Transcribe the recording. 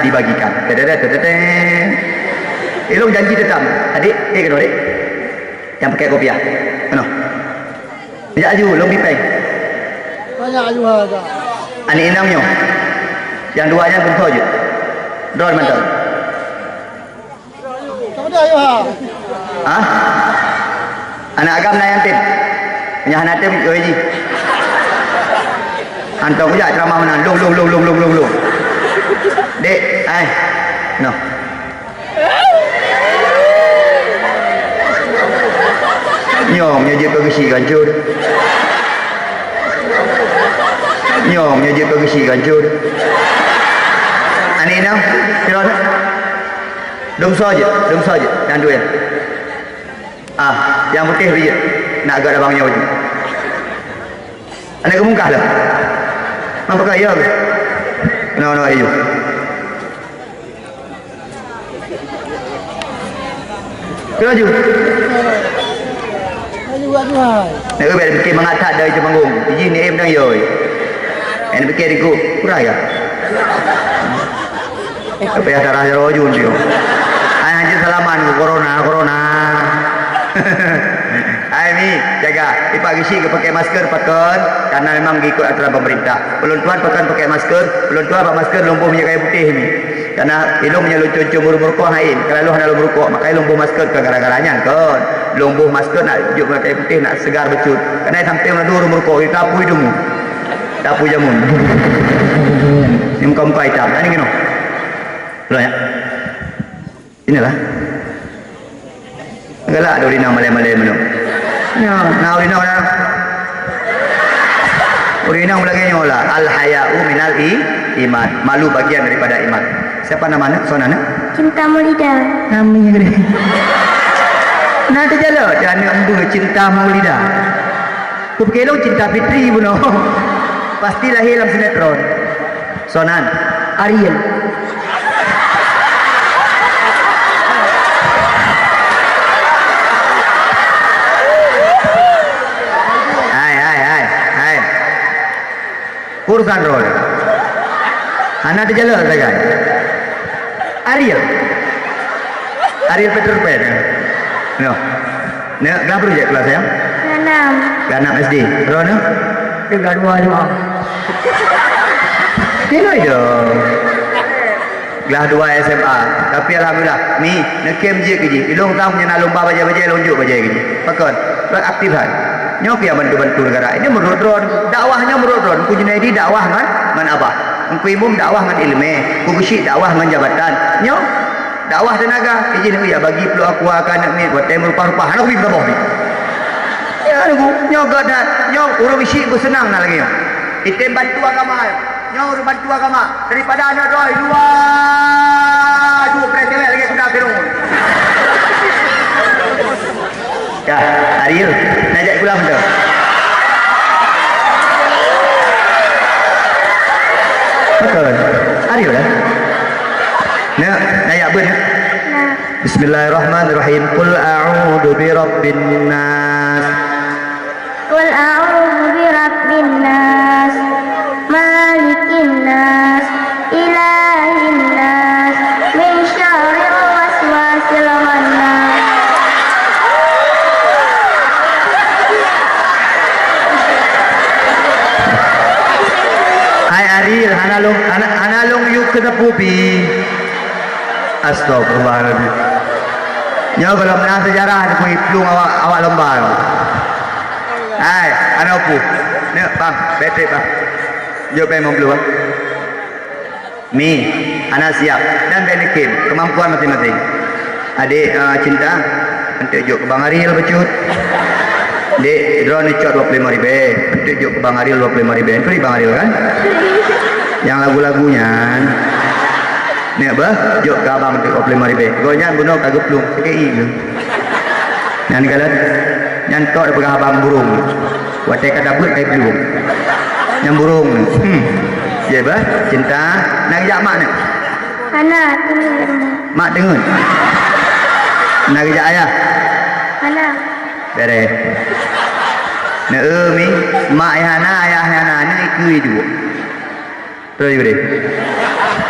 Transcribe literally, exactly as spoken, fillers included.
dibagikan. Tederet, tederet. Ilong janji tetap. Adik, eh, kena, adik. Yang pakai kopiah. Kena. Tidak aju, long bipeng. Banyak aju harga. Aneuk inong nyoe. Yang dua nyan pun jeuet. Droe mantong. Kamu dah, ayo, ha. Hah? Anak agam na yang tem. Nyah na tem, oi ji. Hantom kujak ceramah meunan. Lung, lung, lung, lung, lung, lung, lung. Dek, ai. No. Nyoe, nyoe jeuet peugeusik gancur. Nyoe, nyoe jeuet peugeusik gancur. Aneuk inong, kira na. Dum soe jeuet, dum soe jeuet, nyang dua. Ah, nyang putéh bri jeuet. Nak gèt abang nyoe jeuet. Aneuk keumungkah lah. Nampak kaya ke? No, no, ayo. Laju. Laju, laju, hai. Nak ubah fikir mangat that dari Temanggung. Biji ni em dang yoi. Yang fikir ikut. Kurang ya? Tapi ya darah jaro jun dia. Ai hanya salaman ke corona, corona. Ai mi, jaga. Ipak gisi ke pakai masker, pakon. Karena memang ikut aturan pemerintah. Ulôn tuan pakon pakai masker, ulôn tuan bak masker lôn boh minyeuk kayu putéh mi. Karena ilôn meunyoe lôn com-com ureueng meurukok hain, kalau lôn hana lôn meurukok, makanya lôn boh masker ke gara-gara nyan kon. Lôn boh masker nak jok minyeuk kayu putéh, nak segar bacut. Karena sampai meunyoe ureueng meurukok, tapui deungoe. Tapui jamun. Ni muka-muka hitam. Ini kena. Belum ya? Inilah. Galak ada ureueng inong malèe-malèe meunyoe. Ya, na ureueng inong dah. Ureueng inong lagèe nyoe lah. Al-haya'u minal i-, iman. Malu bagian daripada iman. Siapa nama anak? Soe nan anak? Cinta Maulida. Nami gede. Nah, terjala aneuk embeu Cinta Maulida. Kupikir lôn Cinta Fitri bunoe. Pasti lahé lam sinetron. Soe nan? Ariel. Hai, hai, hai, hai. Urusan droe. Hana teujalok sagai. Ariel. Ariel Peter Pan, eh? No. Neuk, kelas berapa je kelas, sayang? Kelas enam. Kelas enam S D. Droeneuh? Kelas dua S M A. Kira dong. Kelas dua S M A. Tapi alhamdulillah, mi, neukem jeuet keu jih. Ilôn tam nyang na lomba bajèe-bajèe, lôn jok bajèe keu jih. Pakon? Lôn aktif hai. Nyoe keuh nyang bantu-bantu negara. Nyoe meurot droe. Dakwah nyoe meurot droe. Teungku Junaidi dakwah ngon, ngon Abah. Teungku Imum dakwah ngon ileumèe. Teungku Geuchik dakwah ngon jabatan. Nyoe dakwah teunaga, izin ya bagi pluek aqua ka aneuk miet, watèe meurupa-rupa, hana kubi peutamong ni. Ya, nunggu, nyoe gèt that, nyoe ureueng bisék beuseunang na lagèe nyoe. Item bantu agama, nyoe ureueng bantu agama, daripada aneuk droe luwa, dua peureutewek lagèe kuda Firaun. Dah, Ariel, nak jak pulang tu. Betul. Ariel dah. Nak, nak jak bun, nak? Nah. Bismillahirrahmanirrahim. Qul a'udzu birabbin nas. Qul a'udzu birabbin nas. Malikin nas, ilahin nas, min syarril waswasil khannas. Hai Ariel, hana lôn, hana, hana lôn yue keu teupeu pih. Astagfirullahaladzim. Nyoe gohlom na seujarah neukui plueng awak, awak lomba nyoe. Hai, aneuk pu. Neuk, bang, bèk trép, bang. Jok bèk limong ploh, bang. Mi, hana siap. Dan bèk neukem, kemampuan masing-masing. Adik, eh, Cinta, eunteuk jok keu Bang Ariel bacut. Dek, droeneuh cok dua ploh limong ribèe. Eunteuk jok keu Bang Ariel dua ploh limong ribèe. Eunteuk di Bang Ariel kan? Nyang lagu-lagu nyan. Neuk beuh, jok keu abang eunteuk dua ploh limong ribèe. Gobnyan bunoe ka geuplueng, sakét ié geuh. Nyan kalon, nyan tok dipeugah abang burông. Watèe ka tabeuet ka geuplueng. Nyan burông. Hmm. Jeh beuh, Cinta, na geujak mak neuk? Hana, teungeut rumoh. Mak teungeut. Na geujak ayah? Hana. Bèrèh. Neu mi, mak nyang hana, ayah nyang hana, neu ikeue duek. Terus, yuk deh.